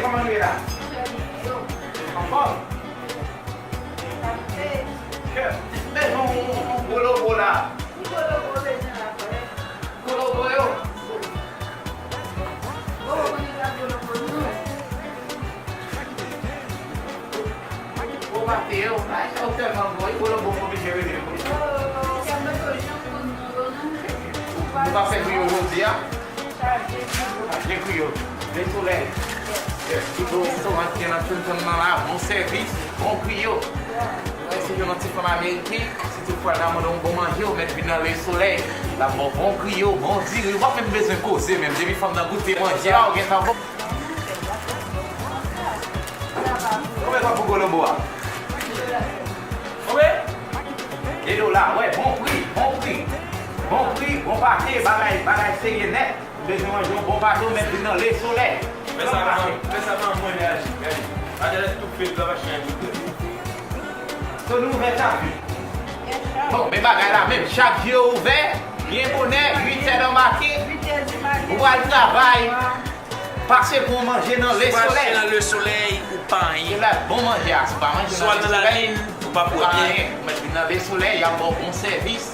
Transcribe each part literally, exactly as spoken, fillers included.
Kòman nou ye la? Anfòm? Chèf, m bezwen yon, yon, yon gwo lobo la. Ki gwo lobo w bezwen la, frè? Gwo lobo yo. Bon, ou konnen sa gwo lobo nou. Gwo pate yo. Ay, sa yo tèlman bon. Gwo lobo m oblije rele yo. Oh, kèm mwen to janm konn non yo, non. Nou pa fè griyo jodi a? Chaje griyo. Chaje griyo. Le solèy. Yes. Yes. Tout bon restoran ki gen nan Trenton nan la, bon sèvis, bon griyo. Mwen se yon ti fanm ameriken, si toutfwa l ta mande yon bon manje, ou mèt vin nan Le Solèy. L ap ba w bon griyo, bon diri, ou p ap menm bezwen koze menm. Depi fanm nan goute manje a, ou gentan bon. Konbyen kòb pou gwo lobo a? Konbyen? De dola, wè, bon pri, bon pri. Bon pri, bon pate, bagay, bagay serye nèt. Ou bezwen manje yon bon pate, ou mèt vin nan Le Solèy. Fè sa pou mwen, fè sa pou mwen, Mèaji, Mèaji. Adrès tou fèt la, machin an tou fèt. So nou ouvè chak jou. Bon, men bagay la menm, chak jou yo ouvè, byen bonè, uit è nan maten, ou pral travay, pase bon manje nan Le Solèy. Ou pral nan Le Solèy, ou pa anyen. Se la bon manje a, si w pa manje nan Le Solèy, ou pa pwodui anyen. Ou mèt vin nan Le Solèy, y ap ba w bon sèvis.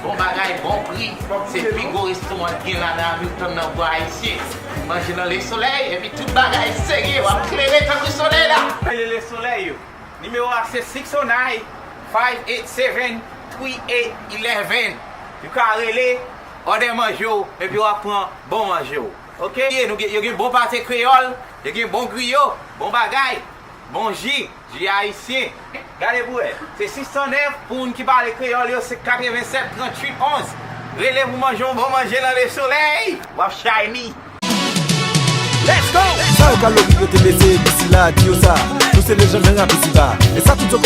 Bon bagay, bon pri. Se pi gwo restoran ki gen la nan Hamilton nan bò ayisyen. Manje nan Le Solèy, epi tout bagay serye, w ap klere tankou solèy la. Rele Le Solèy yo. Nimewo a se six oh nine, five eight seven, three eight eleven. Yo ka rele, òdè manje w, epi w ap pran bon manje w. Oke? Yo gen, yo gen bon pate kreyòl, yo gen bon griyo, bon bagay, bon ji. Ji ayisyen. Gade pou wè. Se sis san nèf pou moun ki pale kreyòl yo, se katrevennsèt tranntuit onz. Rele pou manje yon bon manje nan Le Solèy. W ap shiny. Let's go! Sa yo kalori yo te mete, di sila, di yo sa. Nou se lejann nan rap isi ba. E sa tout yo